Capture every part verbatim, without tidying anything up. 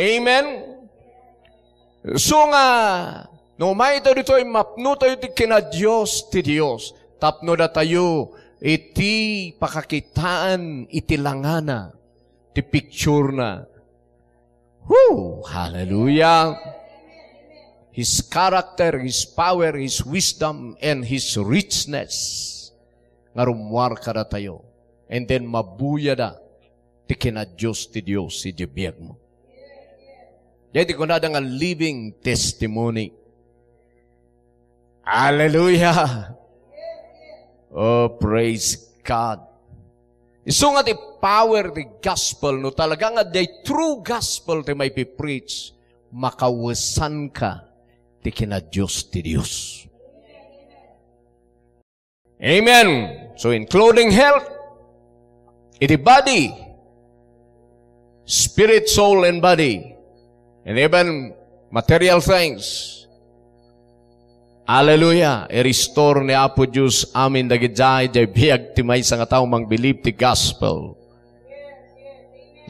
Amen? So nga, no umay tayo ditoy, mapno tayo ti kinadios ti Dios. Tapno datayo iti pakakitaan iti langana, ti picture na. Woo! Hallelujah! His character, His power, His wisdom, and His richness nga rummuar kadatayo. And then, mabuyada ti kinadios ti Dios iti biagmo. Diay ti kunada nga living testimony. Hallelujah! Oh, praise God! Isu nga ti power ti gospel, no talaga nga diay true gospel ti maipipreach, makawesanka ti kinadios ti Dios. Amen. So, including health, iti body, spirit, soul, and body, and even material things. Hallelujah. I-restore ni Apo Dios amin dagidiay, diay biag ti maysa nga tao mangbilib ti gospel.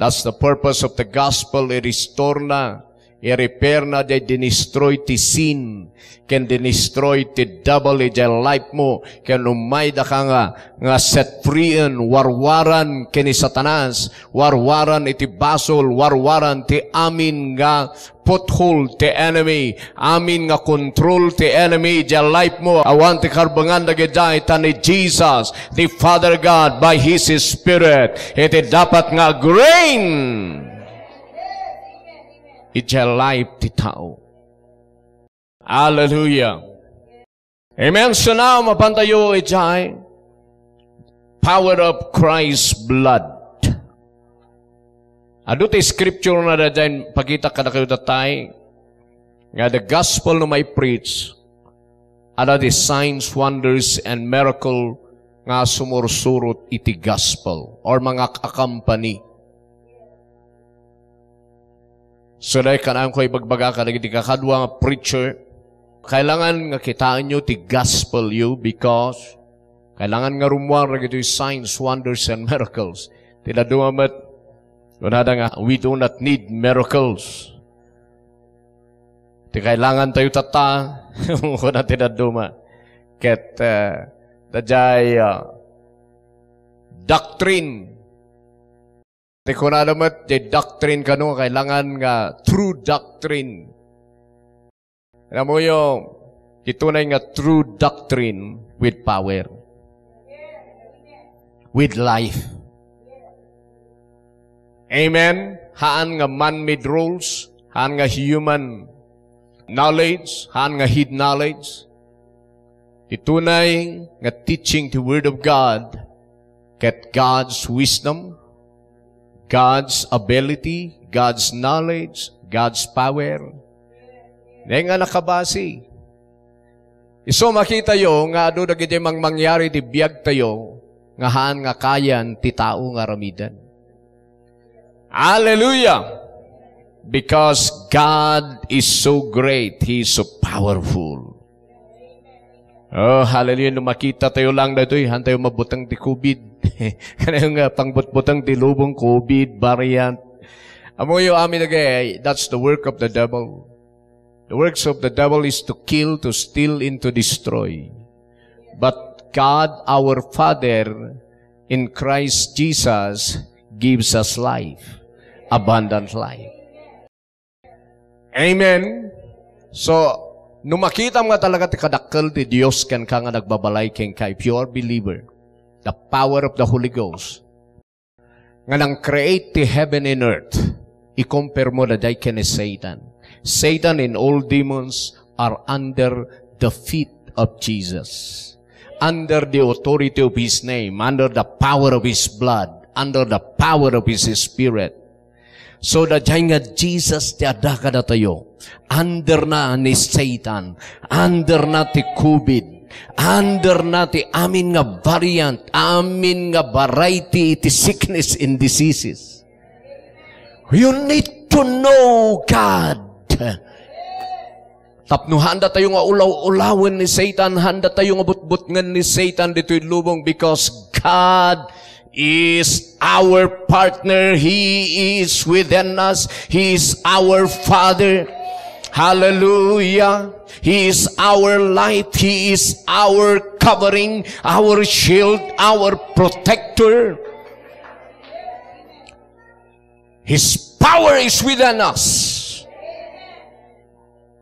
That's the purpose of the gospel. I-restore na, i-repair na, diay dinistroy ti sin, ken dinistroy ti devil idiay life mo, ken umay daka nga, nga set free-en, warwaran ken ni Satanas, warwaran iti basol, warwaran ti amin nga foothold ti enemy, amin nga control ti enemy idiay life mo. Awan ti karbengan dagidiay, ta ni Jesus, the Father God, by His Spirit, iti dapat nga agreign idiay life ti tao. Hallelujah. Amen. So now, mapantayo idiay power of Christ's blood. Adu ti scripture nga daydiay pakita kadakayo tattay, nga the gospel no maipreach, adda ti signs, wonders, and miracle nga sumursurot iti gospel or mga akampani. So, dayta kanayon ko ibagbaga kadagiti kakadua nga preacher, kailangan nga kitaenyo ti gospelyo because kailangan nga rummuar dagitoy signs, wonders, and miracles. Ti dadduma met, kunada nga, "We do not need miracles." Ti kailangan tayo tatta, kuna ti dadduma. Ket, eh, daydiay, ah, doctrine. Ti kunada met, diay doctrine kano, kailangan nga true doctrine. Alam mo yung, ti tunay nga true doctrine with power. With life. Amen? Haan nga man-made rules, haan nga human knowledge, haan nga head knowledge. Ti tunay nga teaching ti Word of God, ket God's wisdom, God's ability, God's knowledge, God's power. Dayta nga nakabasi. Isu makitayo nga adu dagiti mangmangyari ti biagtayo nga haan nga kayan ti tao nga aramiden. Hallelujah! Because God is so great, He is so powerful. Oh, hallelujah. No makita tayo lang daytoy, haan tayo mabuteng ti covid. Kanayon nga pangbutbuteng ti lubong, covid, variant. Ammoyo amin again, that's the work of the devil. The works of the devil is to kill, to steal, and to destroy. But God, our Father, in Christ Jesus, gives us life, abundant life. Amen. So, no makitam nga talaga ti kadakkel ti Dios kenka nga nagbabalay kenka, if you are believer, the power of the Holy Ghost, nga nang-create ti heaven and earth, i-compare mo daydiay ken ni Satan. Satan and all demons are under the feet of Jesus, under the authority of His name, under the power of His blood, under the power of His Spirit. So, daydiay nga Jesus ti adda kadatayo, under na ni Satan, under na ti covid, under na ti amin nga variant, amin nga variety iti sickness and diseases. You need to know God. Tapno haanda tayo nga ulaw-ulawen ni Satan, haanda tayo nga butbutngen ni Satan ditoy lubong, because God He is our partner. He is within us. He is our Father. Hallelujah. He is our light. He is our covering, our shield, our protector. His power is within us.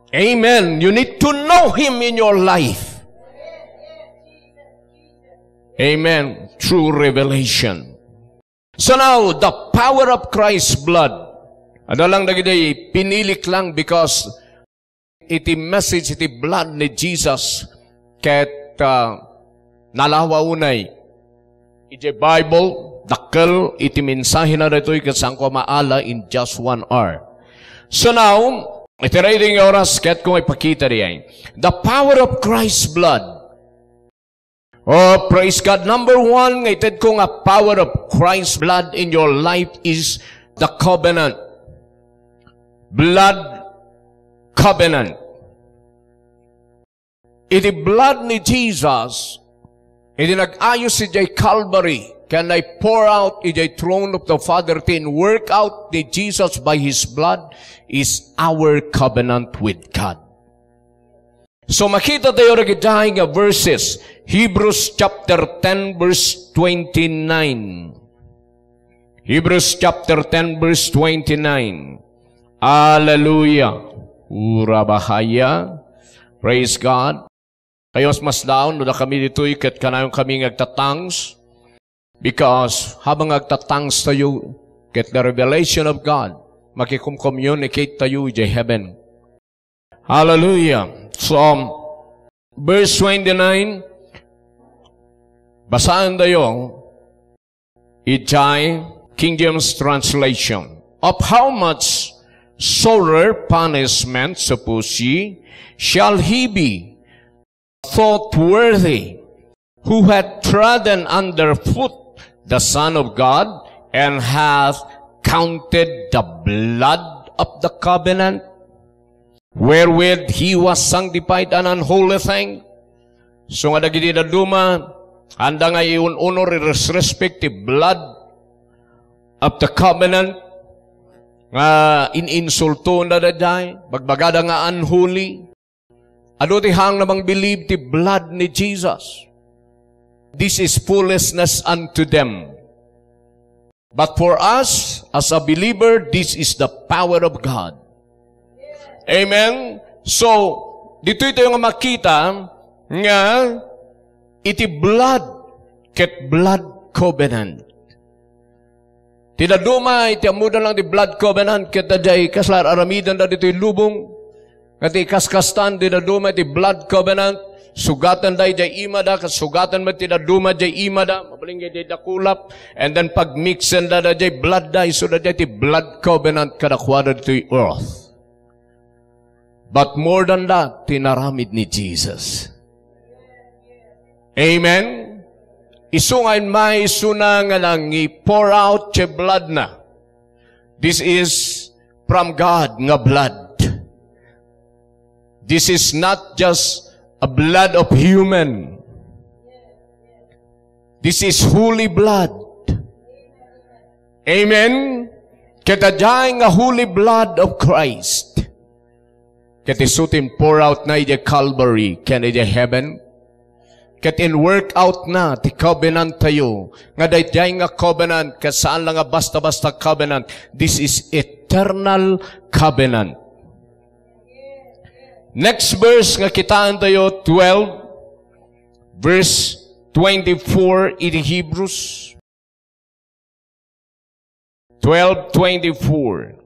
Amen. You need to know Him in your life. Amen. True revelation. So now, the power of Christ's blood. Ano lang dagiti pinilik lang because iti message, iti blood ni Jesus, ket, ah, nalawa unay. Iti Bible, dakkel iti mensahena daytoy ket saanko a maala in just one hour. So now, iti reading nga oras, ket kung ipakita diay. The power of Christ's blood. Oh, praise God. Number one nga itedko nga power of Christ's blood in your life is the covenant. Blood covenant. Iti blood ni Jesus, iti nag-ayos idiay Calvary, ken nai-pour out idiay throne of the Father, ti in-work out ni Jesus by His blood is our covenant with God. So, makita tayo dagiti nga verses. Hebrews chapter ten, verse twenty-nine. Hebrews chapter ten, verse twenty-nine. Hallelujah. Ura bahaya. Praise God. Kayos mas down, no da kami ditoy, ket kanayon kami nga agtatangs. Because habang agtatangs tayo, ket the revelation of God, makikumcommunicate tayo idiay heaven. Hallelujah. So, um, verse twenty-nine, basaen tayo idiay King James translation. Of how much sorer punishment, suppose ye, shall he be thought worthy, who hath trodden under foot the Son of God, and hath counted the blood of the covenant wherewith he was sanctified an unholy thing. So nga dagiti dadduma, anda nga iun-unor, i-disrespect ti blood of the covenant, nga in-insulto na daydiay, bagbagada nga unholy. Adu ti hang na mangbilib ti blood ni Jesus. This is foolishness unto them. But for us, as a believer, this is the power of God. Amen? So, ditoy tayo nga makita nga iti blood ket blood covenant. Ti dadduma, iti ammoda lang ti blood covenant, ket daydiay kasla ar-aramidenda ditoy lubong. Nga ti kaskastan, ti dadduma iti blood covenant, sugaten da idiay imada, ket sugaten met ti dadduma idiay imada, mabalin nga idiay dakulap, and then pagmixen da daydiay blood da, isu daydiay ti blood covenant kadakuada ditoy earth. But more than that, ti inaramid ni Jesus. Amen? Isu nga immaisuna nga nangi-pour out ti blood na. This is from God nga blood. This is not just a blood of human. This is holy blood. Amen? Ket daydiay nga holy blood of Christ. Ket isu ti in-pour out na idiay Calvary ken idiay heaven. Ket in-work out na ti covenant tayo, nga daydiay nga covenant, ket saan la nga basta-basta covenant. This is eternal covenant. Next verse nga kitaen tayo, twelve, verse twenty-four iti Hebrews. Twelve twenty-four.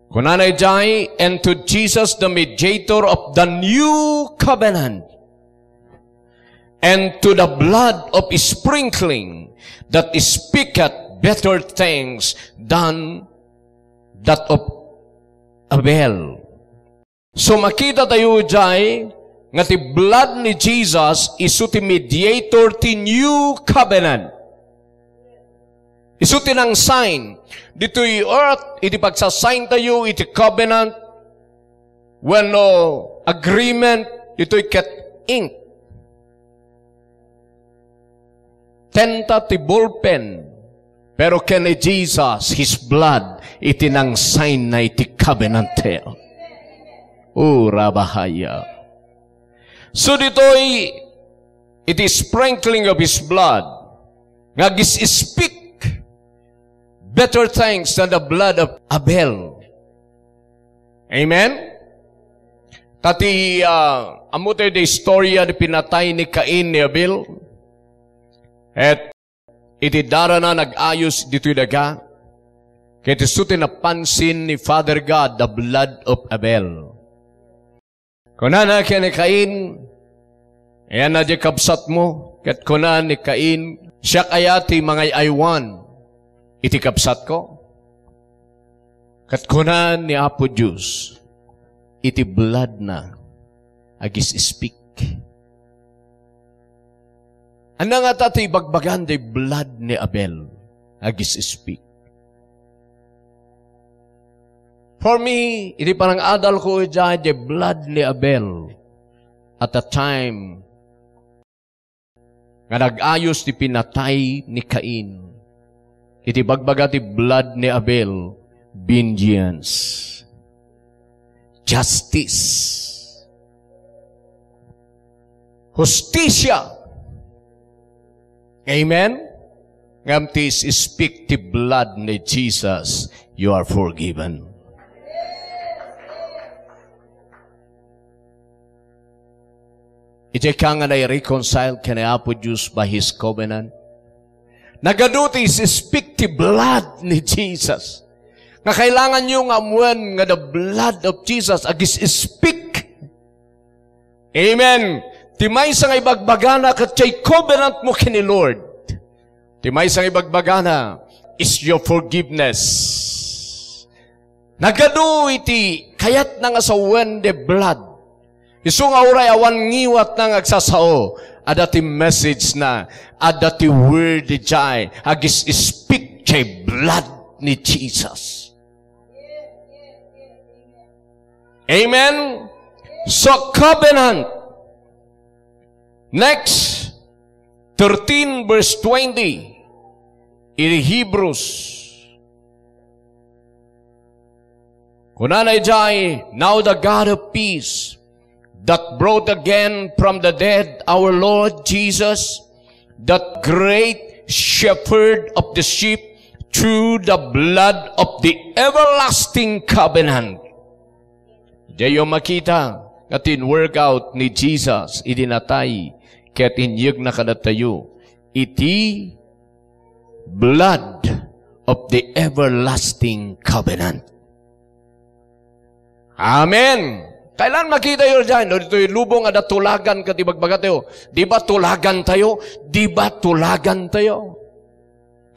Kunana idiay, "And to Jesus, the mediator of the new covenant, and to the blood of sprinkling that speaketh better things than that of Abel." So, makita tayo idiay nga ti blood ni Jesus isu ti mediator ti new covenant. Isu ti nang-sign ditoy earth, iti pagsa-sign tayo iti covenant, wenno agreement, ditoy ket ink. penta ti ballpen. Pero ken ni Jesus, his blood, iti nang-sign na iti covenant. O, rabahaya. So ditoy, iti sprinkling of his blood, nga agis-speak better things than the blood of Abel. Amen? Ta ti, ah, ammo tayo di istorya di pinatay ni Cain ni Abel. Et iti darana nag-ayos ditoy daga, ket isu ti napansin ni Father God, the blood of Abel. Kunana ken ni Cain, "Ayanna di kabsatmo." Ket kuna ni Cain, "Siak aya ti mangay-aywan iti kabsatko?" Ket kuna ni Apo Dios, iti blood na agis-speak. Ania ngata ti ibagbagan di blood ni Abel agis-speak? For me, iti panangadalko idiay, the blood ni Abel at the time nga nag-ayos ti pinatay ni Cain. Iti bagbaga ti blood ni Abel, vengeance, justice, hustisya. Amen? Ngem ti is-, speak ti blood ni Jesus, you are forgiven. Idiay ka nga nai-reconcile ken ni Apo Dios by His covenant. Nagadu ti is-, speak ti blood ni Jesus. Nga kailangan nyo nga amuen nga the blood of Jesus agis-speak. Amen. Ti maysa nga ibagbagana ket diay covenant mo ken ni Lord. Ti maysa nga ibagbagana is your forgiveness. Nagadu iti kayatna nga sawen the blood. Isu nga uray awan ngiwatna nga agsasao, adda ti message na, adda ti word idiay, agis-speak diay blood ni Jesus. Amen? So, covenant. Next, thirteen verse twenty. In Hebrews. Kunana idiay, "Now the God of peace, that brought again from the dead our Lord Jesus, that great shepherd of the sheep, through the blood of the everlasting covenant." Diyo makita nga tin-work out ni Jesus idi natay ket inyegna kadatayo iti blood of the everlasting covenant. Amen. Kailan makita yo diyan? No, ditoy lubong, adda tulagan ket ibagbagatayo, "Di ba tulagan tayo? Di ba tulagan tayo?"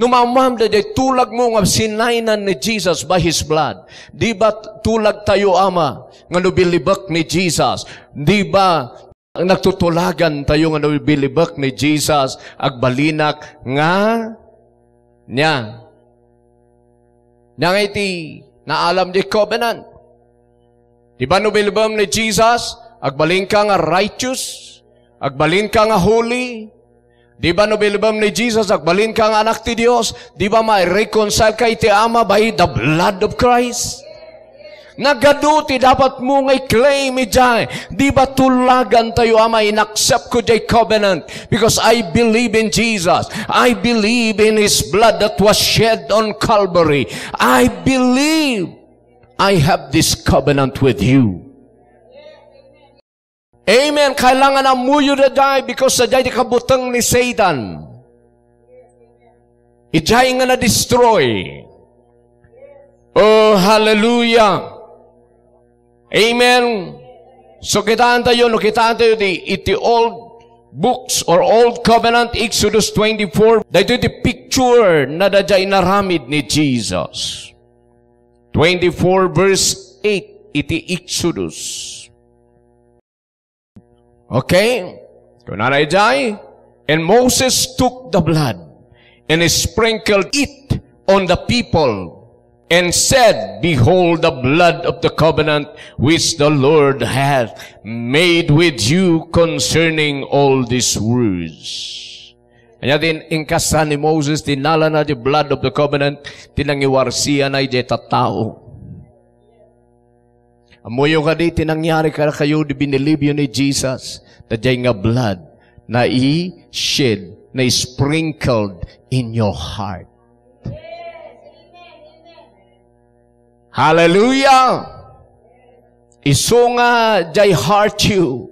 No maammoam daydiay tulagmo nga sinaynan ni Jesus by His blood, di ba tulag tayo, Ama, nga no bilibek ni Jesus? Di ba nagtutulagan tayo nga no bilibek ni Jesus, agbalinak nga niya? Niya nga iti naalam di covenant. Di ba no bilibem ni Jesus, agbalinka nga righteous? Agbalinka nga holy? Di ba no bilibem ni Jesus, agbalinka nga anak ti Dios? Di ba ma-reconcile ka iti Ama by the blood of Christ? Nagadu ti dapat mo nga i-claim idiay. Di ba tulagan tayo, Ama, in-accept ko diay covenant because I believe in Jesus. I believe in His blood that was shed on Calvary. I believe I have this covenant with you. Amen. Kailangan ammoyo daydiay because daydiay ti kabuteng ni Satan. Idiay nga na-destroy. Oh, hallelujah. Amen. So, kitaan tayo, no, kitaan tayo di, iti old books or old covenant, Exodus twenty-four, daytoy ti picture na daydiay inaramid ni Jesus. Twenty-four verse eight, iti Exodus. Okay? Kunana idiay, "And Moses took the blood and sprinkled it on the people and said, 'Behold the blood of the covenant which the Lord hath made with you concerning all these words.'" Kaniana ti in-, inkasta ni Moses, dinalana ti blood of the covenant, ti nangiwarsiana idiay tattao. Ammoyo kadi ti nangyari kadakayo di binilibyo ni Jesus, ta diay nga blood, nai-shed, nai-sprinkled in your heart. Hallelujah! Isu nga diay heartyo,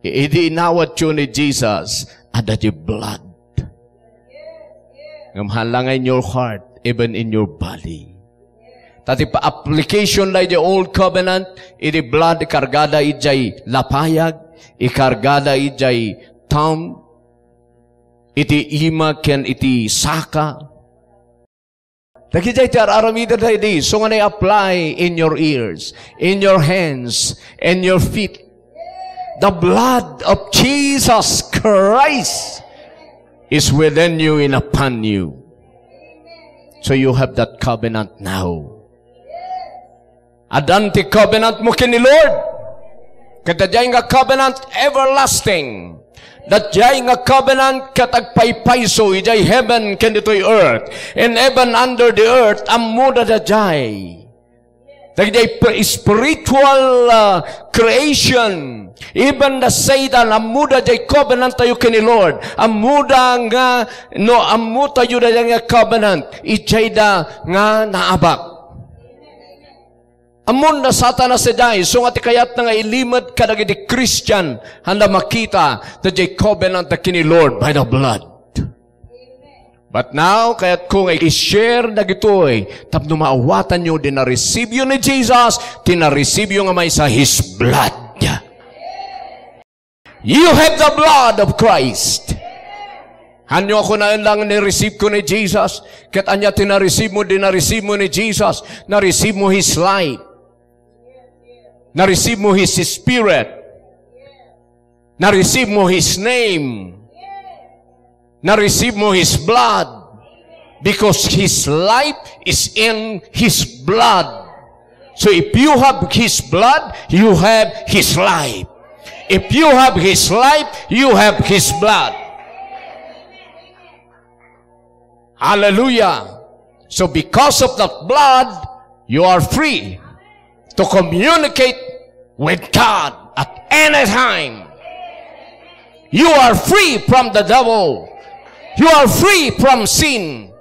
idi inawatyo ni Jesus, adda diay blood. Ngem haan la nga in your heart, even in your body. Ta ti pa-, application daydiay old covenant, iti blood ikargada idiay lapayag, ikargada idiay thumb, iti ima ken iti saka. Dagidiay ti ar-aramidenda idi, isu nga nai-apply in your ears, in your hands, and your feet. The blood of Jesus Christ is within you and upon you. So you have that covenant now. Addan ti covenant mo ken ni Lord. Ket daydiay nga covenant everlasting. Daydiay nga covenant ket agpaypayso idiay heaven ken ditoy earth. In heaven under the earth, ammoda daydiay. Dagiti sp-, spiritual, uh, creation, even the Satan, ammoda diay covenant tayo ken ni Lord. Ammoda nga, no, ammo tayo daydiay nga covenant, idiayda nga naabak. Ammon da Satanas daydiay, isu nga ti kayatna nga ilimed kadagiti Christian, haanda makita, daydiay covenant da ken ni Lord by the blood. But now, kayatko nga i-share dagitoy tapno maawatanyo ti nareceiveyo ni Jesus, ti nareceiveyo nga maysa, His blood. You have the blood of Christ. Haanyo a kunaen lang, "Nareceive ko ni Jesus." Ket ania ti nareceive mo, di nareceive mo ni Jesus? Nareceive mo His life. Nareceive mo His Spirit. Nareceive mo His name. Nareceive mo His blood. Because His life is in His blood. So if you have His blood, you have His life. If you have His life, you have His blood. Hallelujah. So because of that blood, you are free to communicate with God at any time. You are free from the devil. You are free from sin.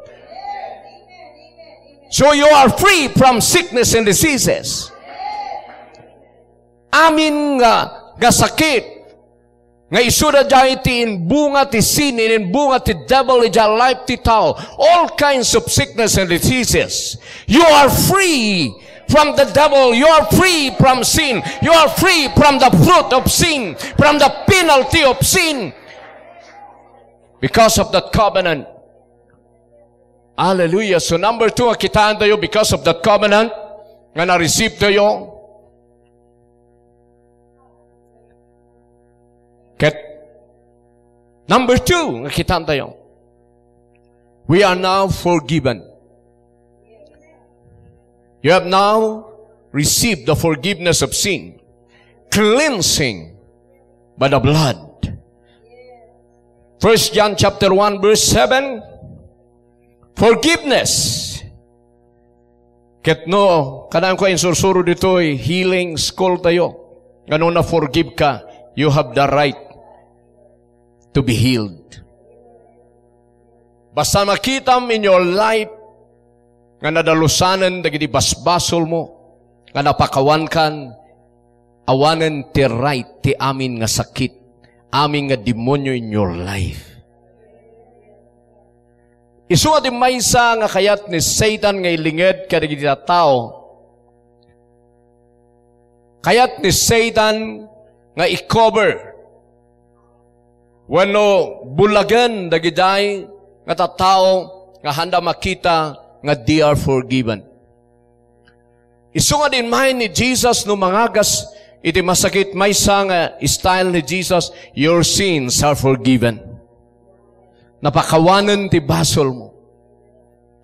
So you are free from sickness and diseases. Amin nga, nga sakit, nga isuda daydiay ti inbunga ti sin, inbunga ti devil idiay life ti tao. All kinds of sickness and diseases. You are free from the devil. You are free from sin. You are free from the fruit of sin, from the penalty of sin. Because of that covenant. Hallelujah. So number two, nga kitaentayo, because of that covenant, nga na-receive tayo. Ket number two, nga kitaentayo, we are now forgiven. You have now received the forgiveness of sin, cleansing by the blood. First John chapter one verse seven, forgiveness. Ket no, kanayon ko insursuro ditoy, healing school tayo. Nga no na-forgive ka, you have the right to be healed. Basta makitam in your life nga nadalusanen dagiti basbasolmo, nga napakawankan, awanen ti right ti amin nga sakit, amin nga demonio in your life. Isu nga ti maysa nga kayat ni Satan nga ilinged kadagiti tattao. Kayat ni Satan nga i-cover wenno bulagen dagidiay nga tattao nga haanda makita nga they are forgiven. Isu nga diay ni Jesus no mangagas iti masakit, maysa nga style ni Jesus, "Your sins are forgiven." Napakawanen ti basolmo.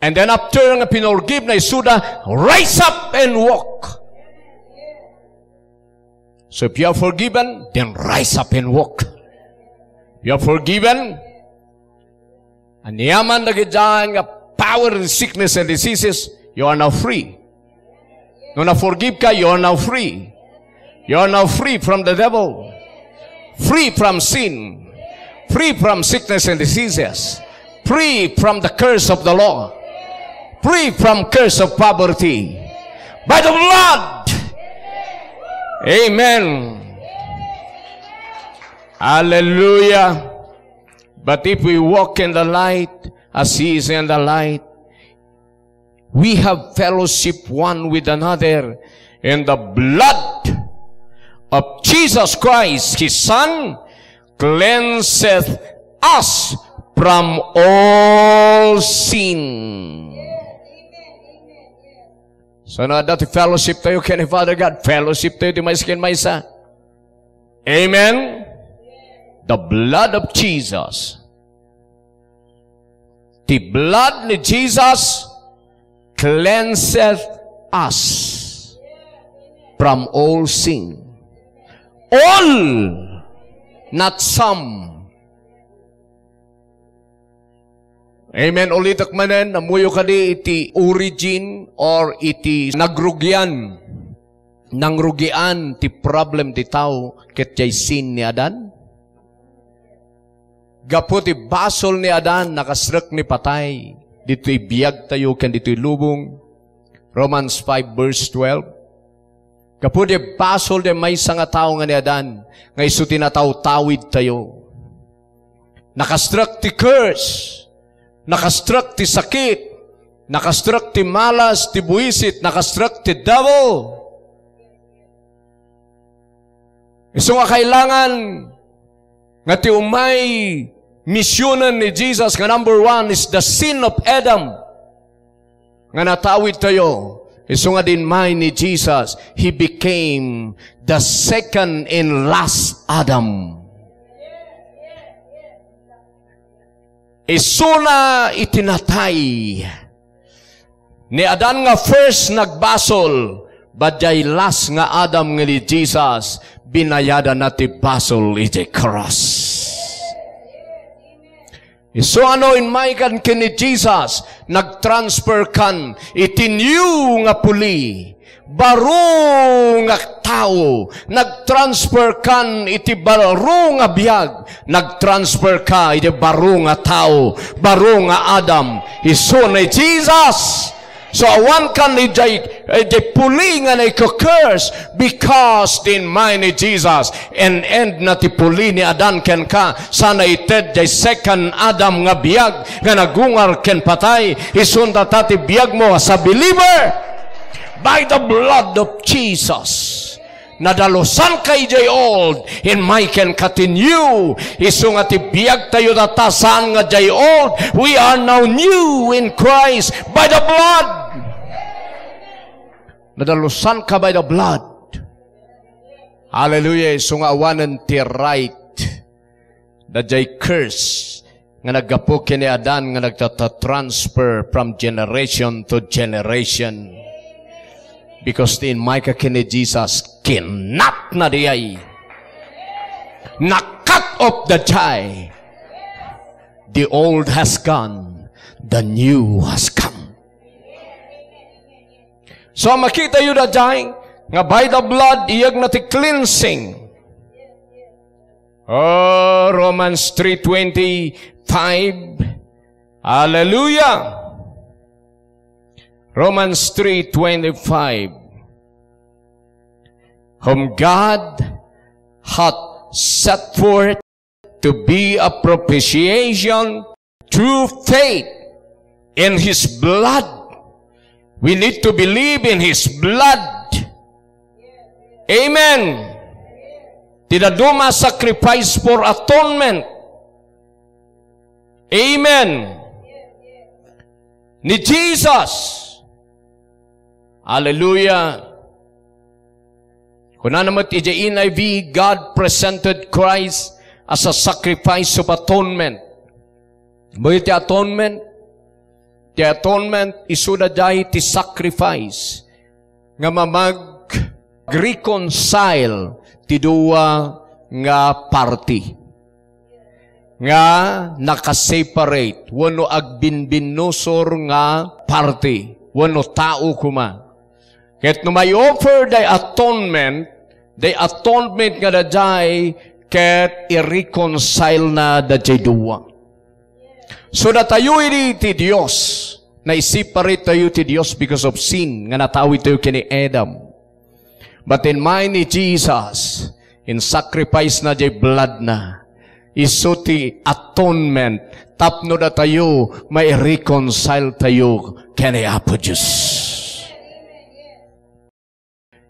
And then after nga pinorgive na isuda, "Rise up and walk." So if you are forgiven, then rise up and walk. You are forgiven, Aniaman dagiti nga power of sickness and diseases, you are now free. No na-forgive ka, you are now free. You are now free from the devil, free from sin, free from sickness and diseases, free from the curse of the law, free from curse of poverty. By the blood. Amen. Hallelujah. But if we walk in the light, as he is in the light, we have fellowship one with another, and the blood of Jesus Christ, his Son, cleanseth us from all sin. So, no adda ti fellowship tayo ken ni Father God, fellowship tayo ti maysa ken maysa. Amen? The blood of Jesus. Ti blood ni Jesus cleanseth us from all sin. All, not some. Amen. Ulitek manen, ammoyo kadi iti origin or iti nagrugian, nangrugian ti problem ti tao ket jay sin ni Adan? Gapu ti basol ni Adan, nakasrek ni patay ditoy biagtayo ken ditoy lubong. Romans five verse twelve. Gapu ti basol ti maysa nga tao nga ni Adan, nga isu ti natawtawidtayo. Nakasrek ti curse, nakasrek ti sakit, nakasrek ti malas, ti buisit, nakasrek ti devil. Isu nga kailangan nga ti umay misionen ni Jesus nga number one is the sin of Adam. Nga natawidtayo, isu nga dimmay ni Jesus, he became the second and last Adam. Isuna iti natay. Ni Adan nga first nagbasol, but jay last nga Adam nga ni Jesus, binayadanna ti basol iti cross. Isu ano, immaykan ken ni Jesus, nagtransfer kan iti new nga puli, baro nga tao, nagtransfer kan iti baro nga biag, nagtransfer ka iti baro nga tao, baro nga Adam, isu ni Jesus. So, awan kan idiay, idiay puli nga naika-curse because ti immay ni Jesus. And end na ti puli ni Adan kenka, sana ited jay second Adam nga biag nga nagungar ken patay. Isunta ta ti biagmo as a believer by the blood of Jesus. Nadalusanka idiay old, immay kenka ti new. Isu nga ti biagtayo tatta, saan nga diay old. We are now new in Christ by the blood. Nadalusanka by the blood. Hallelujah. Isu nga awanen ti right. Daydiay curse nga naggapu ken ni Adan nga nagtata-transfer from generation to generation. Because ti immayka ken ni Jesus, kinatna diay. Na-cut off daydiay. The old has gone, the new has come. So, makitayo daydiay nga by the blood, iyegna ti cleansing. Oh, Romans three twenty-five. Hallelujah. Romans three twenty-five. Whom God hath set forth to be a propitiation through faith in His blood. We need to believe in His blood. Amen. Ti dadduma a sacrifice for atonement. Amen. Ni Jesus. Hallelujah. Kunana met idiay N I V, "God presented Christ as a sacrifice of atonement." Ania ti atonement? Ti atonement, isu daydiay ti sacrifice nga mamag-reconcile ti dua nga parti. nga nakaseparate wenno agbinbinnusor nga party wenno tao koma. Ket no may offer the atonement, the atonement nga daydiay ket i-reconcile na daydiay dua. So, datayo idi ti Dios, naiseparate tayo ti Dios because of sin nga natawid tayo ken ni Adam. But in mind ni Jesus, in sacrifice na jay blood na, isu ti atonement tapno datayo mai-reconcile tayo ken ni Apo Dios.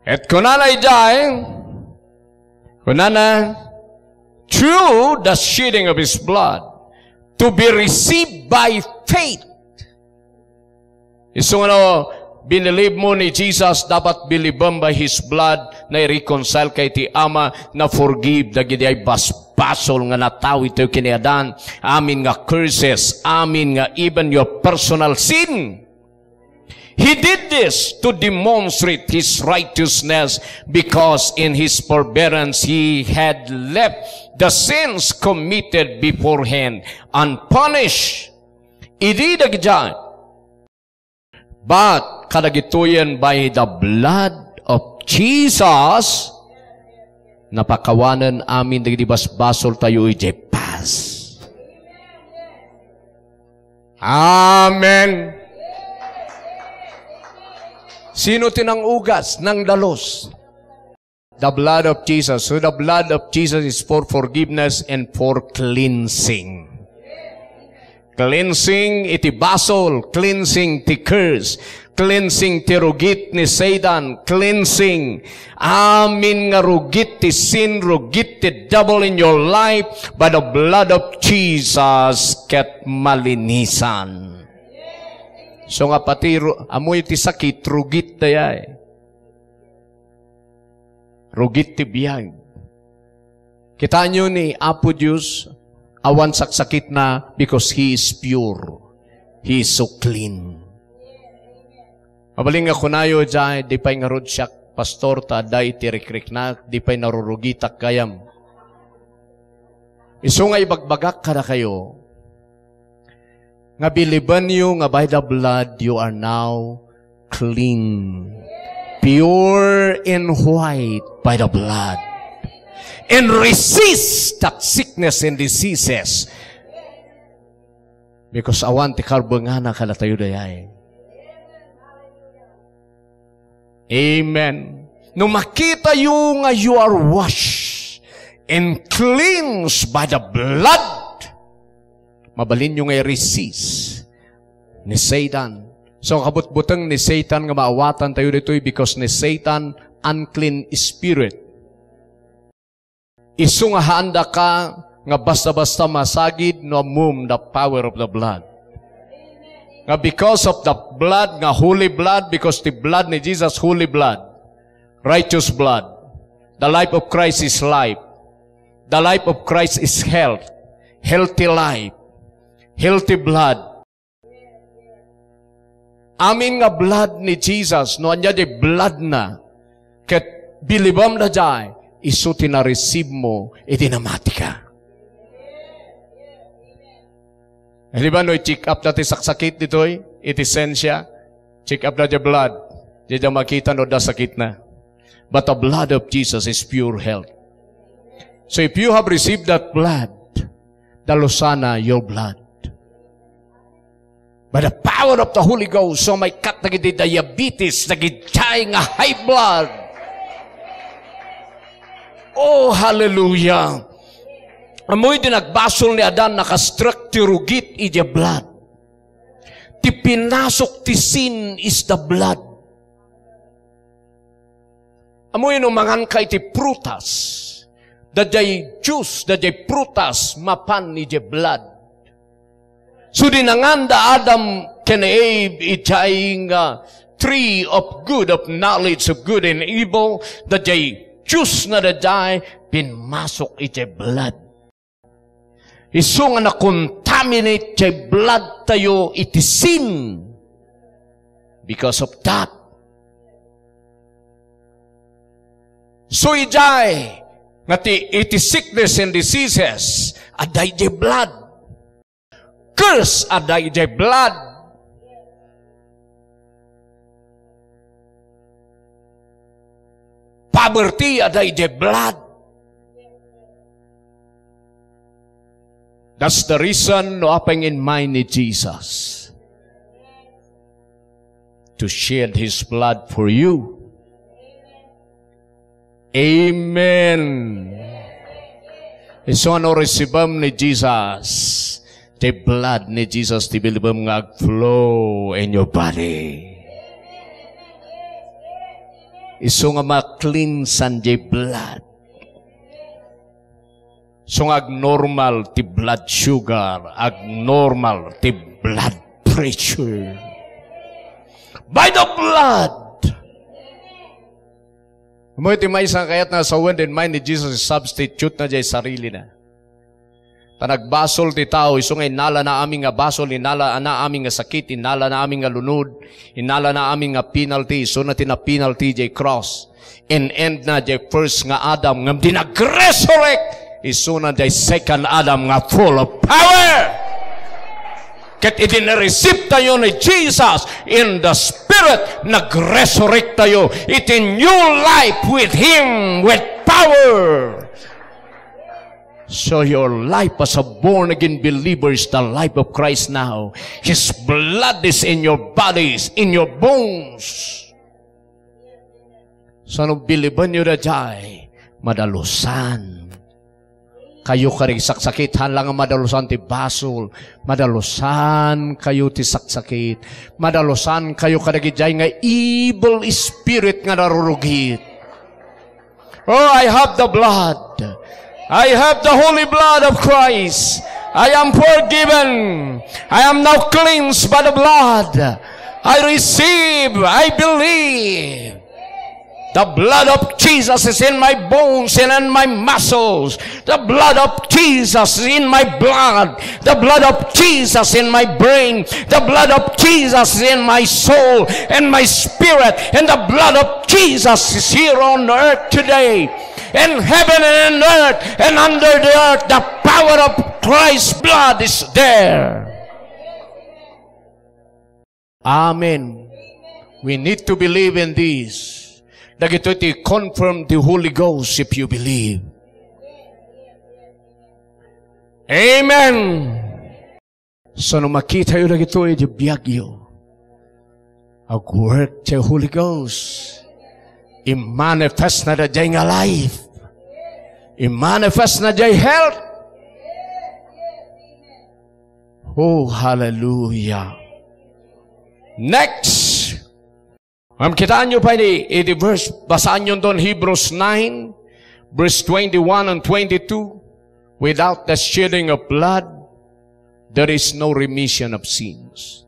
Ket kunana idiay, kunana, "Through the shedding of his blood, to be received by faith." Isu nga no, binilib mo ni Jesus, dapat bilibem by his blood, nai-reconcile ka iti Ama, na-forgive dagidiay basbasol nga natawid tayo ken ni Adan, amin nga curses, amin nga even your personal sin. He did this to demonstrate his righteousness, because in his forbearance he had left the sins committed beforehand unpunished. Idi dagiti, but kadagitoyen by the blood of Jesus, napakawanen amin dagiti basbasol tayo idiay past. Amen. Sino ti nang-ugas, nangdalus? The blood of Jesus. So the blood of Jesus is for forgiveness and for cleansing. Cleansing iti basol, cleansing ti curse, cleansing ti rugit ni Satan, cleansing amin nga rugit ti sin, rugit ti devil in your life, by the blood of Jesus, ket malinisan. So nga pati ru-, amoy ti sakit, rugit dayay. Rugit ti biag. Kitaenyo ni Apo Dios, awan saksakitna because He is pure. He is so clean. Mabalin nga kunayo, "Jay, di pay ngarud siak pastor ta adda iti rikriknak, di pay narurugitak gayam." Isu nga ibagbagak kadakayo, nga bilibenyo nga by the blood you are now clean, pure and white by the blood, and resist that sickness and diseases, because awan ti karbengana kadatayo dayay. Amen. No makitayo nga you are washed and cleansed by the blood, mabalinyo nga i-resist ni Satan. So, kabutbuteng ni Satan nga maawatantayo ditoy because ni Satan, unclean spirit. Isu nga haandaka nga basta-basta masagid no ammom the power of the blood. Nga because of the blood, nga holy blood, because the blood ni Jesus, holy blood, righteous blood. The life of Christ is life. The life of Christ is health. Healthy life. Healthy blood. Amin nga blood ni Jesus, no ania di blood na, ket bilibam daydiay, isu ti na-receive mo iti namatika. Di ba no, i-check up da ti saksakit ditoy, iti sensia, check up da di blood, di da makita no da sakit na. But the blood of Jesus is pure health. So if you have received that blood, dalusana your blood. By the power of the Holy Ghost, so may kat dagiti diabetes, dagiti nga high blood. Oh, hallelujah. Amoy di nagbasol ni Adan, nakastrek ti rugit iti blood. Ti pinasok ti sin is the blood. Amoy no manganka iti prutas, daydiay juice, daydiay prutas, mapan iti blood. So di nangan da Adam ken Eve iti nga tree of good, of knowledge of good and evil, daydiay juice na daydiay, pinmasok iti blood. Isu nga na-contaminate ti blood tayo iti sin. Because of that. So, idiay, nga ti, iti sickness and diseases, adda idiay blood. Curse adda idiay blood. Poverty adda idiay blood. That's the reason no apay nga inmay ni Jesus to shed his blood for you. Amen. Isu a no resibem ni Jesus, the blood ni Jesus ti bilibem nga ag-flow in your body. Isu nga ma-cleansan the blood. So nga agnormal ti blood sugar, agnormal ti blood pressure. By the blood! Ammo iti maysa nga kayatna a sawen, inmay ni Jesus, substitute na jay sarili na. Ta nagbasol ti tao, isu nga innalana amin nga basol, innalana amin nga sakit, innalana amin nga lunod, innalana amin nga penalty, isu na ti na-penalty jay cross. In-end na jay first nga Adam, ngem di nag-resurrect, isu na jay second Adam nga full of power. Ket idi na-receive tayo ni Jesus in the Spirit, nag-resurrect tayo iti new life with Him, with power. So your life as a born-again believer is the life of Christ now. His blood is in your bodies, in your bones. Sano bilibenyo daydiay? Madalusan kayo kadagiti saksakit, haan la nga madalusan ti basol, madalusan kayo ti saksakit, madalusan kayo kadagiti nga evil spirit nga narurugit. Oh, I have the blood. I have the holy blood of Christ. I am forgiven. I am now cleansed by the blood. I receive, I believe. The blood of Jesus is in my bones and in my muscles. The blood of Jesus is in my blood. The blood of Jesus in my brain. The blood of Jesus is in my soul and my spirit. And the blood of Jesus is here on earth today. In heaven and in earth and under the earth, the power of Christ's blood is there. Amen. We need to believe in this. Dagitoy ti confirm the Holy Ghost if you believe. Amen. So no makitayo dagitoy iti biagyo, agwork ti Holy Ghost. Immanifest na daydiay nga life. Immanifest na daydiay health. Oh, hallelujah. Next. Ngem kitaenyo pay ni, iti verse, basaanyo ton Hebrews nine, verse twenty-one and twenty-two, "Without the shedding of blood, there is no remission of sins."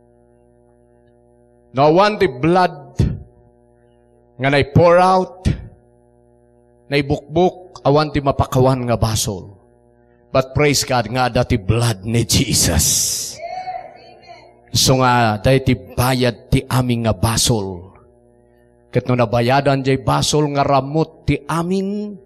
No awan ti blood nga nai-pour out, naibukbok, awan ti mapakawan nga basol. But praise God nga adda ti blood ni Jesus. So nga, daytoy ti bayad ti amin nga basol. Ket no nabayadan jay basol nga ramut ti amin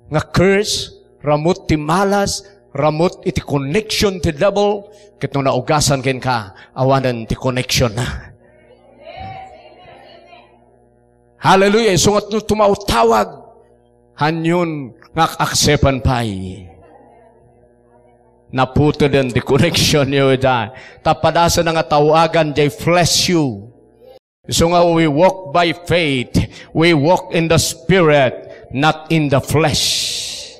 nga curse, ramut ti malas, ramut iti connection ti devil, ket no naugasan kenka, awanen ti connection na. Hallelujah. Isu nga no tumawtawag, hanyon nga ak-aksepan pay. Naputeden ti connection yo ida. Tapadasen nga tawagan jay flesh yo. Isu nga we walk by faith, we walk in the Spirit, not in the flesh.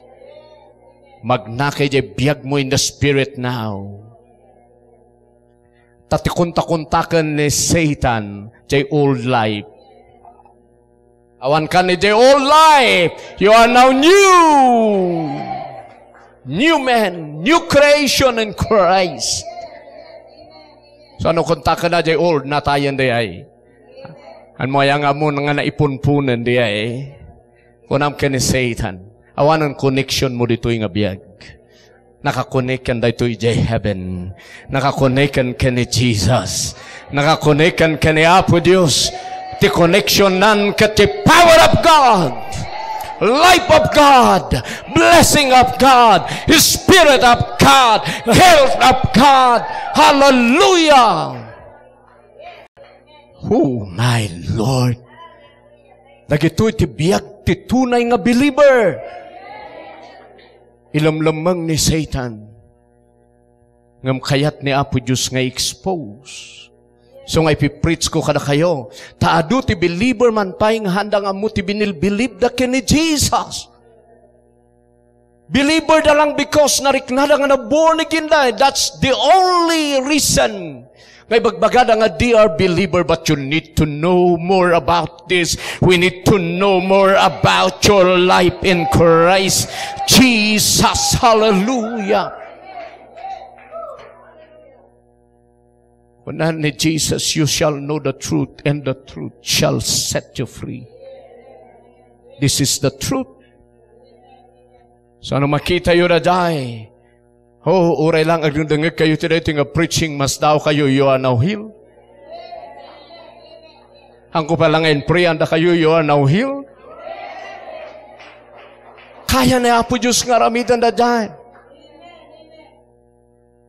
Magnaki jay biag mo in the Spirit now. Ta ti konta-kontaken ni Satan, jay old life. Awan ka ni jay old life. You are now new. New man, new creation in Christ. So, no kontaken na jay old, natayen dayay. Haan mo aya nga ammo nga naipunpunen dayay. Kunam ken ni Satan, awanen connection mo ditoy nga biag. Nakakonekkan daytoy jay heaven. Nakakonekkan ken ni Jesus. Nakakonekkan ken ni Apo Dios. Ti connection nan ket ti power of God. Life of God, blessing of God, Spirit of God, health of God. Hallelujah! Oh, my Lord. Dagitoy ti biag ti tunay nga believer. Ilamlammang ni Satan. Ngem kayat ni Apo Dios nga i-expose. So nga ipipreach ko kadakayo, ta adu ti believer man pay nga haanda nga ammo ti binilbilibda ken ni Jesus. Believer da lang because nariknada nga na-born again da. That's the only reason nga ibagbagada nga they are believer, but you need to know more about this. We need to know more about your life in Christ Jesus. Hallelujah. Kuna ni Jesus, "You shall know the truth, and the truth shall set you free." This is the truth. So, ano makitayo daydiay? Oh, uray lang agdengdengngeg kayo ti daytoy nga preaching, masdaaw kayo, you are now healed. Haanko pay lang nga in-pray-anda kayo, you are now healed. Kaya ni Apo Dios nga aramiden daydiay.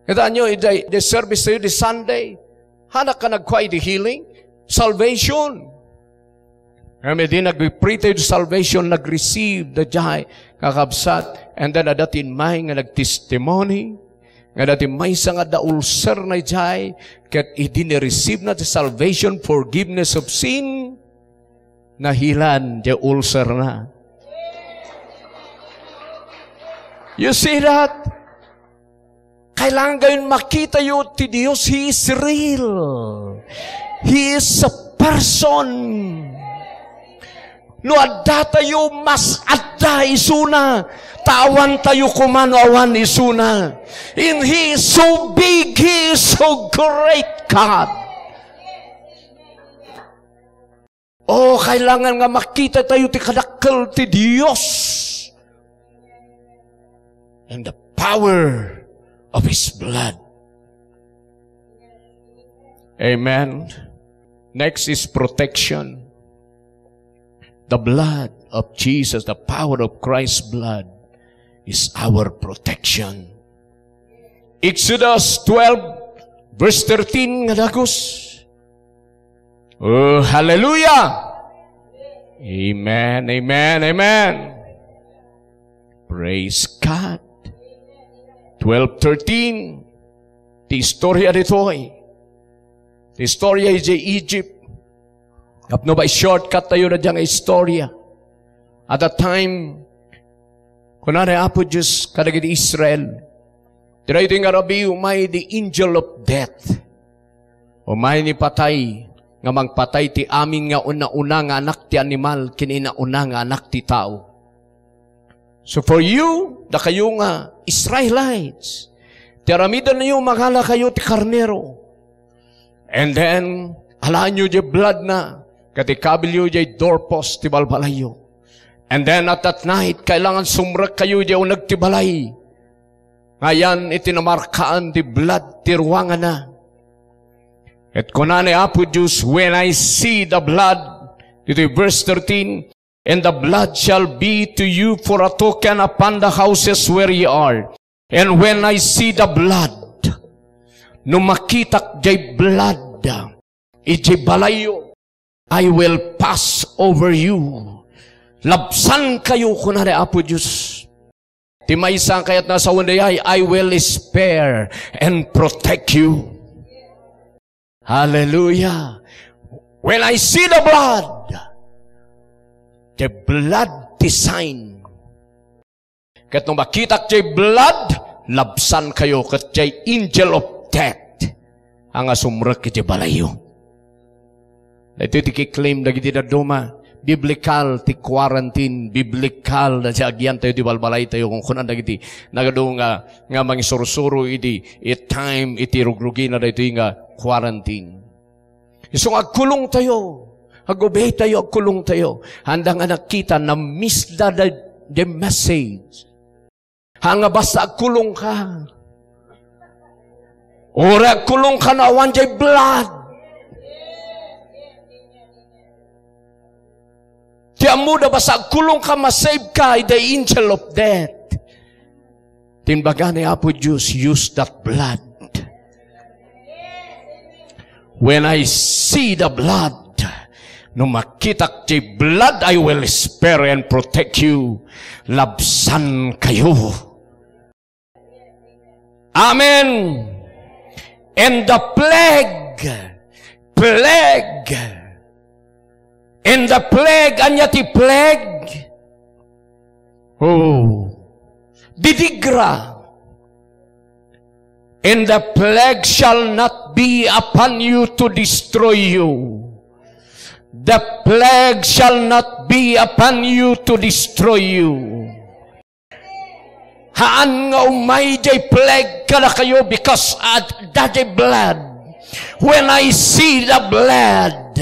Kitaenyo, idiay, idiay service tayo di Sunday, haannak nga nagkua idi healing, salvation. Ngem idi nag-pray tayo di salvation, nag-receive daydiay, kakabsat, and then adda ti immay nga nagtestimony, nga adda ti maysa nga adda ulcerna idiay, ket idi ni-receive na ti salvation, forgiveness of sin, nahealan diay ulcerna. You see that? Kailangan gayon makitayo ti Dios, He is real. He is a person. No addatayo, mas adda isuna. Ta awan tayo koma no awan isuna. And He is so big, He is so great, God. Oh, kailangan nga makita tayo ti kadakkel ti Dios and the power of His blood. Amen. Next is protection. The blood of Jesus, the power of Christ's blood is our protection. Exodus twelve, verse thirteen nga dagus. Oh, hallelujah! Amen, amen, amen. Praise God. Twelve thirteen. Ti istorya ditoy. Ti istorya idiay Egypt. Tapno ba i-shortcut tayo na dyan nga istorya. At that time, kuna ni Apo Dios kadagiti Israel, "Daytoy nga rabii, umay the angel of death." Umay ni patay nga mangpatay ti amin nga una-una nga anak ti animal ken inauna nga anak ti tao. So for you, dakayo nga Israelites, ti aramidenyo, mangala kayo ti karnero. And then, alaenyo diay blood na, ket ikabilyo diay doorpost ti balbalayyo. And then at that night, kailangan sumrek kayo diay uneg ti balay. Nga ayan iti namarkaan ti blood ti ruanganna. Ket kuna ni Apo Dios, "When I see the blood," iti verse thirteen, "and the blood shall be to you for a token upon the houses where ye are. And when I see the blood," no makitak diay blood, idiay balayyo, "I will pass over you." Labsan kayo, kuna ni Apo Dios. Ti maysa nga kayatna a sawen daydiay, "I will spare and protect you." Hallelujah. When I see the blood, the blood design. Ket no makitak diay blood, labsan kayo ket diay angel of death nga sumrek iti balayyo. Daytoy ti kiklaim dagiti dadduma, biblical ti quarantine, biblical ti agian tayo ti balbalay tayo, kun kunan dagiti nagadu nga, nga mangisursuro iti, iti time, iti rugrugina daytoy nga quarantine. Isu nga agkulong tayo, agobey tayo, agkulong tayo. Haanda nga nakita, na-miss da the, the message. Ha nga basta agkulong ka. Uray agkulong ka no awan diay blood. Ti Ammoda, basta agkulongka, masave ka, the angel of death. Timbaga ni Apo Diyos, "Use that blood." When I see the blood, no makitak ti blood, I will spare and protect you. Labsan kayo. Amen. And the plague, plague, and the plague, ania ti plague? Oh, didigra. And the plague shall not be upon you to destroy you. The plague shall not be upon you to destroy you. Haan nga umay jay plague kadakayo because adda jay blood. When I see the blood,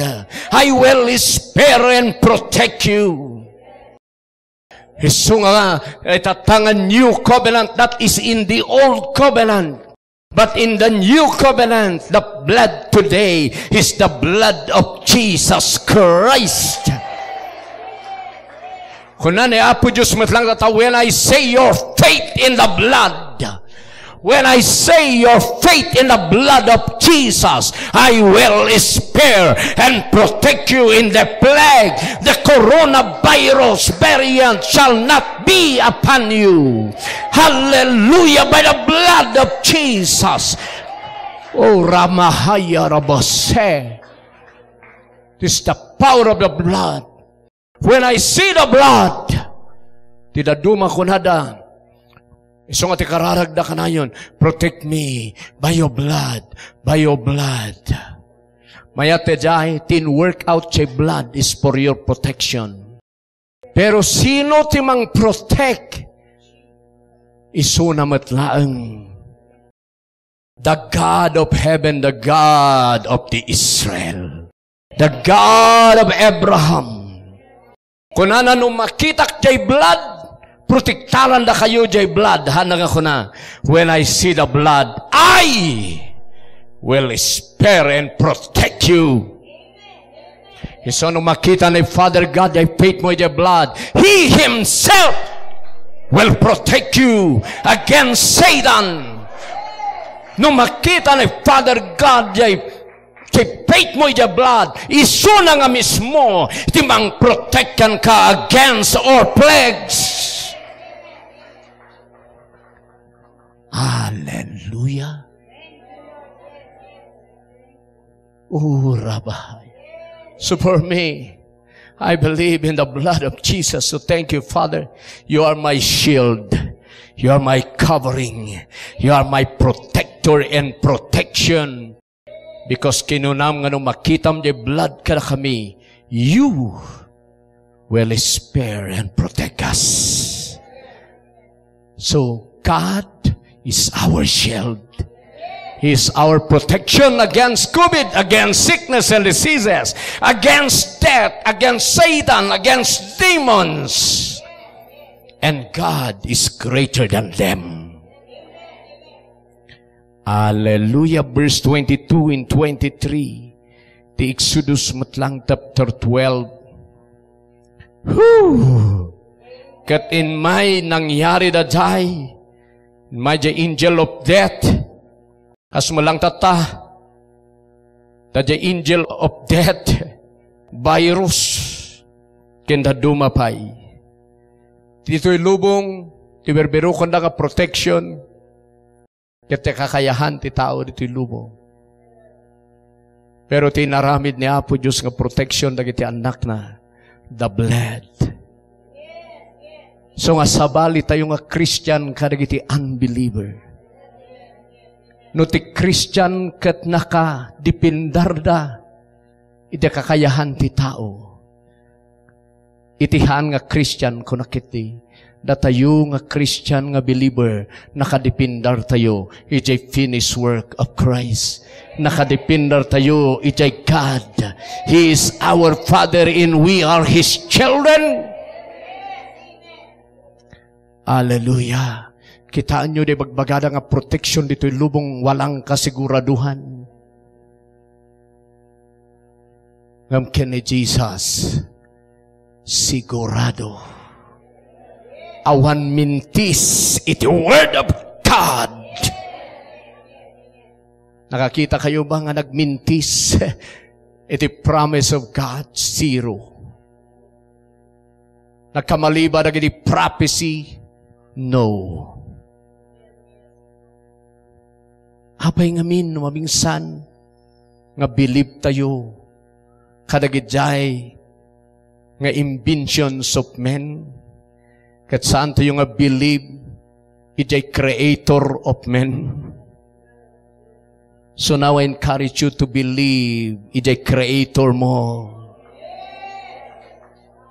I will spare and protect you. Isu nga, itatta nga new covenant, that is in the old covenant. But in the new covenant, the blood today is the blood of Jesus Christ. Kuna ni Apo Diyos met lang tatta, "When I say your faith in the blood, when I say your faith in the blood of Jesus, I will spare and protect you in the plague. The coronavirus variant shall not be upon you." Hallelujah, by the blood of Jesus. Oh, Ramahaya Rabase. This is the power of the blood. When I see the blood, ti dadduma kunada, isu nga ti kararagda kanayon, "Protect me by your blood, by your blood." Mayat ti jay, tin work out ti blood is for your protection. Pero sino ti mang-protect? Isuna met laeng. The God of heaven, the God of the Israel, the God of Abraham. Kunana, "No makitak jay blood, protektaran dakayo jay blood." Haan nga kuna, "When I see the blood, I will spare and protect you." Isu no makita ni Father God, jay faith mo iti blood, He Himself will protect you against Satan. No makita ni Father God, jay, jay faith mo iti blood, isuna nga mismo ti mangprotect kenka against all plagues. Hallelujah. Oh, Rabbi. So for me, I believe in the blood of Jesus. So thank you, Father. You are my shield. You are my covering. You are my protector and protection. Because kinunam nga no makitam jay blood kadakami, you will spare and protect us. So, God is our shield. He is our protection against COVID, against sickness and diseases, against death, against Satan, against demons. And God is greater than them. Hallelujah. Verse twenty-two and twenty-three. Ti Exodus met lang chapter twelve. Whew! Ket immay nangyari daydiay, immay jay angel of death, kas met lang tatta, ta jay angel of death, virus, ken dadduma pay. Ditoy lubong, ti birbirukonda nga protection, ket ti kakayahan ti tao ditoy lubong. Pero ti inaramid ni Apo Dios nga protection dagiti annakna, the blood. So nga sabali tayo nga Christian kadagiti unbeliever. No ti Christian ket nakadependar da iti kakayahan ti tao, iti haan nga Christian, kuna ketdi, datayo nga Christian nga believer, nakadependar tayo iti finished work of Christ. Nakadependar tayo iti God. He is our Father and we are His children. Hallelujah. Kitaenyo di bagbagada nga protection ditoy lubong, walang kasiguraduhan. Ngem ken ni Jesus, Sigurado. Awan mintis iti Word of God. Nakakita kayo ba nga nagmintis iti promise of God? Zero. Nagkamali ba dagiti prophecy? No. Apay ngamin no mabinsan nga believe tayo kadagijay nga inventions of men, ket saan tayo nga believe ijay creator of men? So now I encourage you to believe ijay creator mo.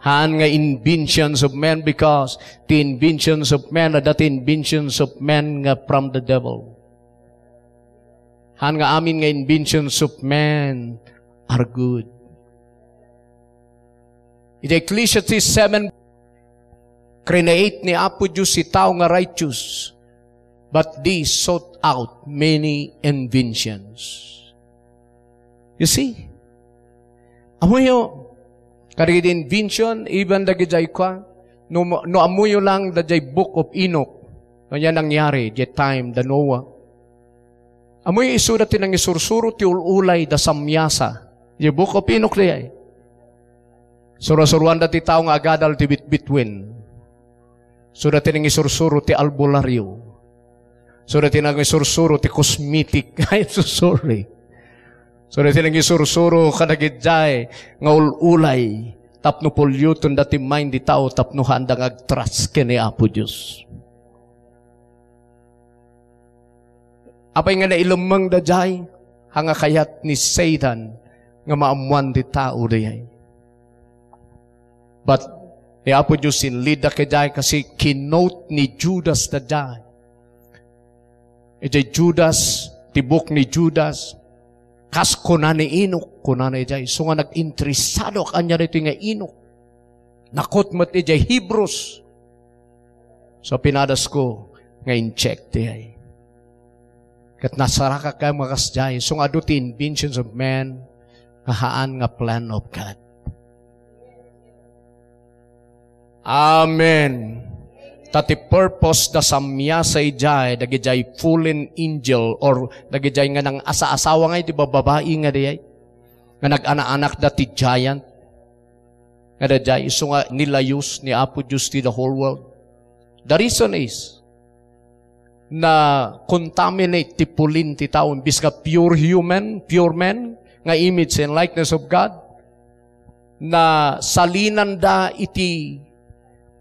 Haan nga inventions of men, because the inventions of men are not inventions of men nga from the devil. Haan nga amin nga inventions of men are good. Iti Ecclesiastes seven, create ni Apo Dios ti tao nga righteous, but they sought out many inventions. You see? Amoyo, kadagiti invention, even dagijay kua, no, no amoyo lang dagijay Book of Enoch, no ania nangyari, the time, the Noah. Amoy isuda ti nangisursuro ti ul-ulay da Samyasa. Di Book of Enoch di ay. Sura-suruanda ti tao nga agadal ti bitbituen. Isuda ti nangisursuro ti albularyo. Isuda ti nangisursuro ti cosmetic. Ay, so sorry. Isuda ti nangisursuro kadagijay nga ul-ulay. Tapno puliuten da ti mind ti tao tapno haanda nga agtrust ken ni Apo Dios. Apay nga nailemmeng daydiay? Haan nga kayat ni Satan nga maammoan ti tao daydiay. But ni Apo Dios inlead da kaydiay kasi kinote ni Judas daydiay. Idiay Judas, ti book ni Judas, kas kuna ni Enoch, kuna daydiay, isu nga nag-interesado ania daytoy nga Enoch. Nakot met idiay Hebrews. So, pinadasko nga in-check ti ay. Ket nasarakak nga makasdiay. So, nga adu ti inventions of men nga haan nga plan of God. Amen. Ta ti purpose da Samyasa idiay, dagidiay fallen angel or dagidiay nga nang-asa-asawa nga iti babbai nga dayay. Nga nag-anaanak da ti giant. Nga daydiay, isu nga nilayus ni Apo Dios ti the whole world. The reason is, na contaminate ti pulin ti tao, imbis nga pure human, pure man, nga image and likeness of God, na salinanda iti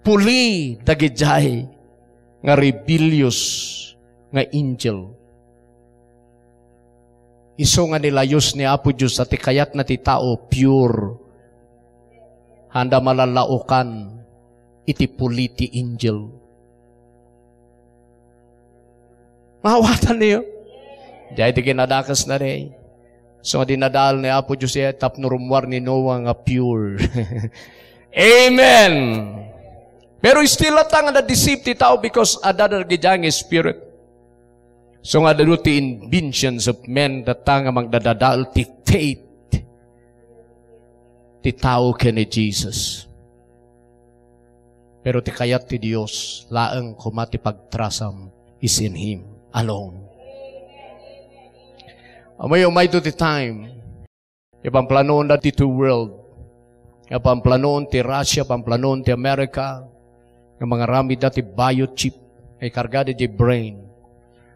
puli dagidiay nga rebellious nga angel. Isu nga nilayus ni Apo Dios a ti kayatna ti tao pure. Haanda malalaokan iti puli ti angel. Maawatanyo? Diay ti kinadakesna, day. So, dinadaal ni Apo Dios iya tapno rummuar ni Noah nga pure. Amen. Pero still latta nga na-deceive ti tao because adda dagidiay nga spirit. So nga, adu ti inventions of men, tatta nga magdadadael ti faith ti tao ken ni Jesus. Pero ti kayat ti Dios, laeng koma ti pagtrasam is in Him alone. Umay-umay to ti time. Ipamplanoon da ti two world. Ipamplanoon ti Russia, pamplanoon ti America. Nga mangaramid da ti biochip nga ikarga di brain.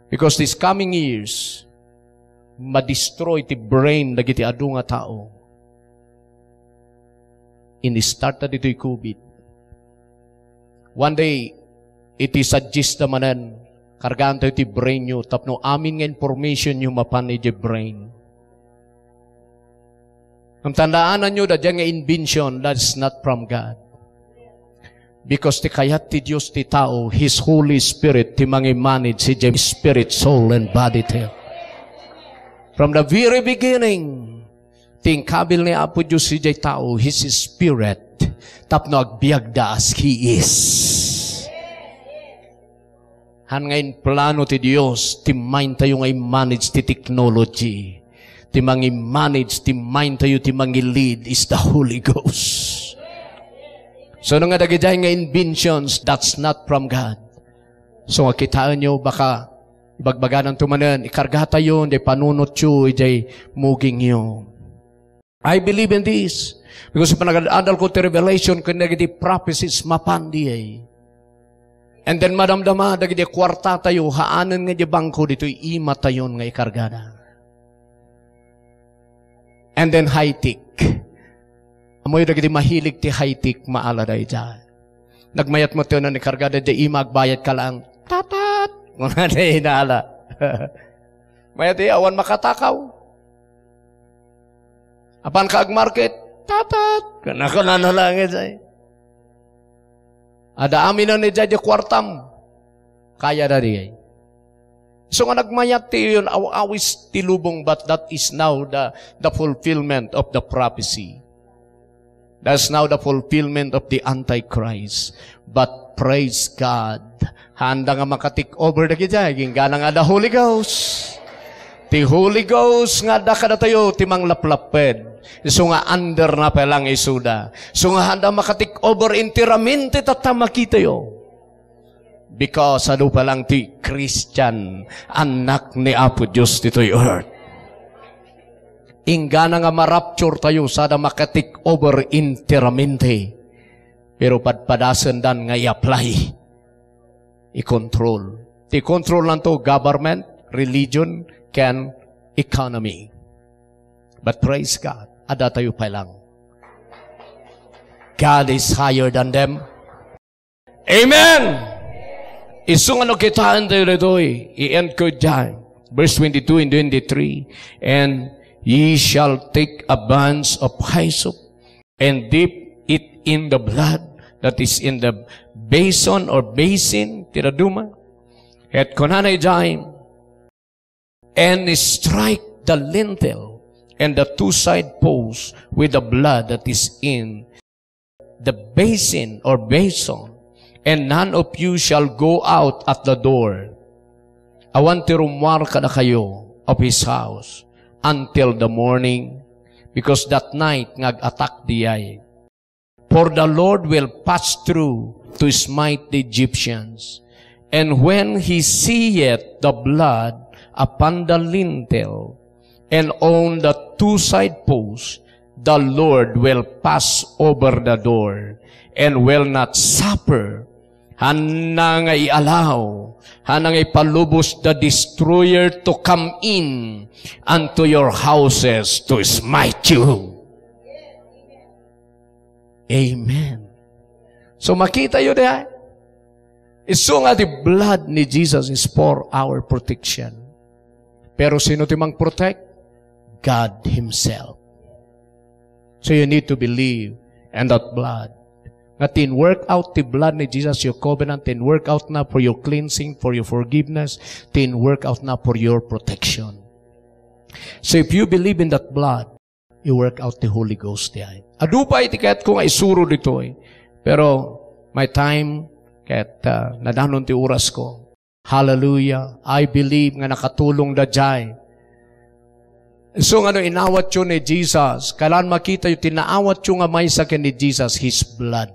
Because these coming years, ma-destroy ti brain dagiti adu nga tao. In-start ta ditoy covid. One day, iti suggest da manen, kargaan tayo ti brain nyo, tapno amin nga information nyo mapan iti brain. Ang tandaan nyo, da dyan nga invention, that's not from God. Because ti kayat ti Dios ti tao, His Holy Spirit, ti mangimanage iti spirit, soul, and body tayo. From the very beginning, ti inkabil ni Apo Dios idiay tao, His Spirit, tapno agbiagda as He is. Han nga implano ti Dios, ti mind tayo nga i-manage ti technology. Ti mangi-manage, ti mind tayo, ti mangi-lead is the Holy Ghost. So, no nga dagidiay nga inventions, that's not from God. So, nga kitaenyo, baka ibagbagananto manen, ikargatayo, diay panunotyo, idiay mugingyo. I believe in this. Because panagad-adal ko ti Revelation, ken dagiti prophecies, mapan diay. And then, madamdama, dagiti kuartatayo, haanen nga di bangko, ditoy imatayon nga ikargada. And then, high-tech. Ammoyo dagiti mahilig ti high-tech, maala dayta. Nagmayat mo ti unan ikargada, di ima agbayad ka lang. Tatat! Kuna di inaala. Mayat iya, awan makatakaw. Apan ka agmarket, tatat! Kuna, kuna na lang, eh. Ada amin na ni Jaja kuartam. Kaya na di. So nga nagmayat ti iyon, aw-, awis ti lubong, but that is now the, the fulfillment of the prophecy. That's now the fulfillment of the Antichrist. But praise God, handa nga maka-take over dagiti, inggana nga the Holy Ghost. Ti Holy Ghost nga adda kadatayo, ti manglaplapped. Isu nga under na pay lang isuda. Isu nga handa maka-take over enteramente tatta makitayo. Because adu pay lang ti Christian, annak ni Apo Dios ditoy earth. Inggana nga ma-rapture tayo, sada maka-take over enteramente. Pero padpadasendan nga i-apply, i-control. Ti control nanto, government, religion, ken economy. But praise God, adda tayo pay lang. God is higher than them. Amen! Isu nga no kitaen tayo ditoy, i-end ko dyan. Verse twenty-two and twenty-three, "And ye shall take a bunch of hyssop, and dip it in the blood that is in the basin or basin," ti dadduma. Ket kunana idiay, "And strike the lintel and the two side posts with the blood that is in the basin or basin, and none of you shall go out at the door." Awan ti rummuar kadakayo of his house until the morning, because that night nga ag-attack diay. "For the Lord will pass through to smite the Egyptians. And when he seeth the blood upon the lintel and on the two side posts, the Lord will pass over the door and will not suffer," hana nga i-allow, hana nga ipalubos, "the destroyer to come in unto your houses to smite you." Amen. So, makitayo diay. Isu nga ti blood ni Jesus is for our protection. Pero sino ti mang-protect? God Himself. So you need to believe in that blood. Nga tin-work out ti blood ni Jesus your covenant, tin-work out na for your cleansing, for your forgiveness, tin-work out na for your protection. So if you believe in that blood, i-work out ti Holy Ghost diay. Adu pay ti kayatko nga isuro ditoy. Pero my time, ket, ah, nadanon ti orasko. Hallelujah. I believe nga nakatulong daydiay. So nga no inawatyo ni Jesus, kailangan makitayo ti naawatyo nga maysa ken ni Jesus, His blood.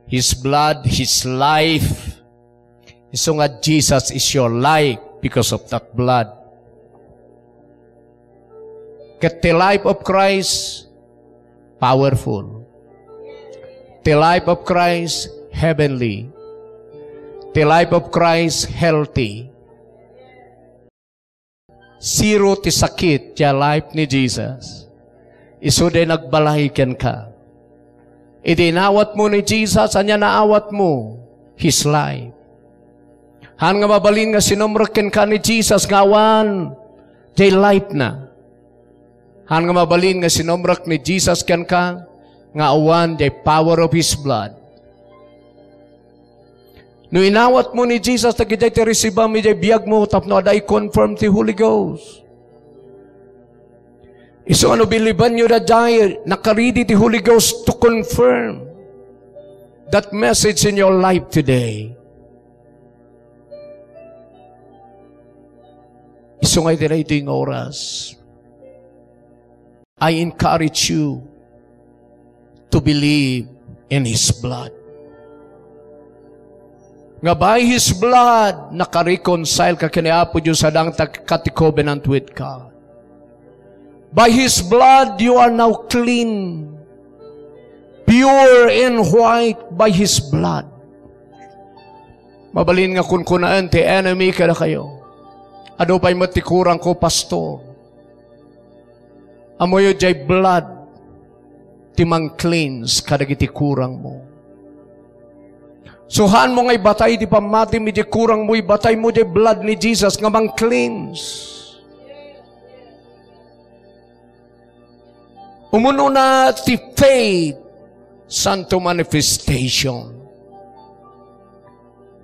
His blood, His life. Isu nga Jesus is your life because of that blood. Ket ti life of Christ, powerful. Ti life of Christ, heavenly. Ti life of Christ, healthy. Zero ti sakit ti life ni Jesus. Isu diay nagbalay kenka. Idi inawatmo ni Jesus, ania naawatmo? His life. Haan nga mabalin nga sinumrek kenka ni Jesus nga awan diay life na. Haan nga mabalin nga sinumrek ni Jesus kenka nga awan diay power of His blood. No inawatmo ni Jesus, dagiti resiba mi diay biagmo tapno adda i-confirm ti Holy Ghost. Isu nga no believe-anyo daydiay, nakaridi ti Holy Ghost to confirm that message in your life today. Isu nga iti daytoy nga oras, I encourage you to believe in His blood. Nga by His blood, nakareconcile ka ken Apo Dios, adda nga ti covenant with God. By His blood, you are now clean, pure and white by His blood. Mabalin nga kunkunaen ti enemy kadakayo. Adu pay met ti kurang ko, pastor. Ammoyo, jay blood ti mang-cleanse kadagiti kurangmo. Suhan mo nga ibatay ti pammatim iti kurangmo, ibatay mo jay blood ni Jesus nga mang-cleanse. Umununa ti faith, santo manifestation.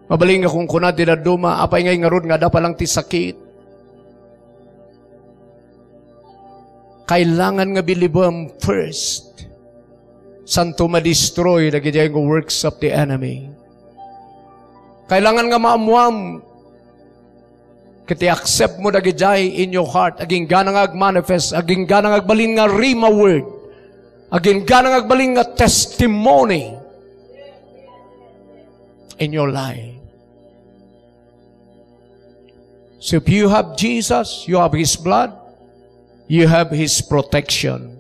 Mabalin nga kunkuna ti dadduma, apay ngay ngarud nga adda pa lang ti sakit? Kailangan nga bilibem first. Santo ma-destroy dagiti nga works of the enemy. Kailangan nga maammuam ket i-accept mo dagijay in your heart, aginggana nga agmanifest, aginggana nga agbalin nga rhema word, aginggana nga agbalin nga testimony in your life. So if you have Jesus, you have His blood, you have His protection.